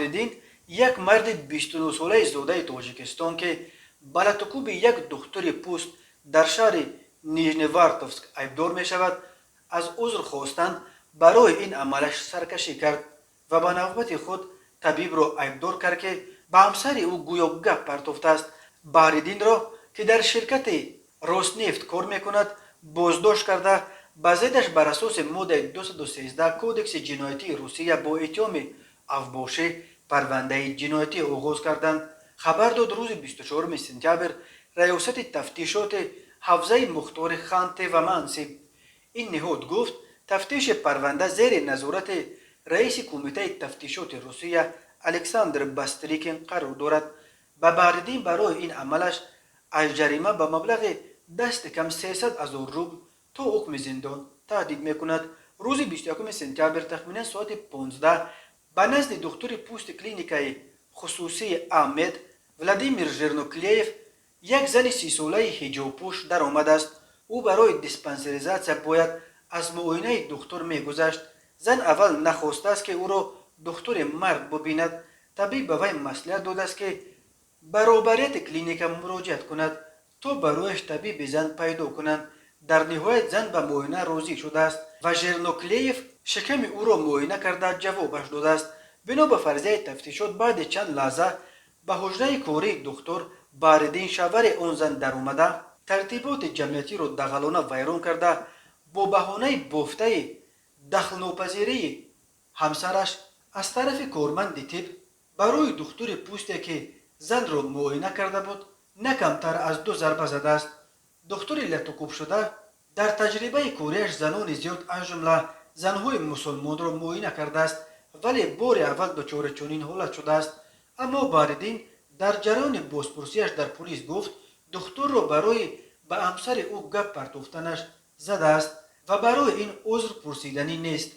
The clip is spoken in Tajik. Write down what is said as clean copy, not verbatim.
Баҳриддин, як марди 29-солаи зодаи Тоҷикистон, ки ба латукӯби як духтури пӯст дар шаҳри Нижневартовск айбдор мешавад, аз узр хостан барои ин амалаш саркашӣ кард ва ба навбати худ табибро айбдор кард, ки ба ҳамсари ӯ гӯё гап партофтааст. Баҳриддинро, ки дар ширкати «Роснефт» кор мекунад, боздошт карда, ба зиддаш бар асоси моддаи 213 Кодекси ҷиноятии Русия бо иттиҳоми авбошӣ парвандаи ҷиноятӣ оғоз карданд, хабар дод рӯзи 24 сентябр Раёсати тафтишоти ҳавзаи мухтори Ханте ва Манси. Ин ниҳод гуфт, тафтиши парванда зери назорати раиси Кумитаи тафтишоти Русия Александр Бастрикин қарор дорад. Ба Баҳриддин барои ин амалаш аз ҷарима ба маблағи дасти кам 300 ҳазор рубл то ҳукми зиндон таҳдид мекунад. Рӯзи 21 сентябр тахминан соати 15 ба назди духтури пӯсти клиникаи хусусии Амед Владимир Жирноклеев як зани 30-солаи ҳиҷобпӯш даромадааст. Ӯ барои диспансеризатсия бояд аз муоинаи духтур мегузашт. Зан аввал нахостааст, ки ӯро духтури мард бубинад. Табиб ба вай маслиҳат додааст, ки ба роҳбарияти клиника муроҷиат кунад, то барояш табиби зан пайдо кунанд. Дар ниҳоят зан ба муоина розӣ шудааст ва Жирноклеев шиками ӯро муоина карда, ҷавобаш додааст. Бино ба фарзияи тафтишот, баъди чанд лаҳза ба ҳуҷраи кории духтур Баҳриддин шавҳари он зан даромада, тартиботи ҷамъиятиро дағалона вайрон карда, бо баҳонаи бофтаи дахлнопазирии ҳамсараш аз тарафи корманди тиб барои духтури пӯсте, ки занро муоина карда буд, на камтар аз ду зарба задааст. Духтури латукӯбшуда дар таҷрибаи кориаш занони зиёд, аз ҷумла занҳои мусулмонро муоина кардааст, вале бори аввал дучори чунин ҳолат шудааст. Аммо Баҳриддин дар ҷараёни бозпурсиаш дар пулис гуфт, духтурро барои ба ҳамсари ӯ гап партофтанаш задааст ва барои ин узр пурсиданӣ нест.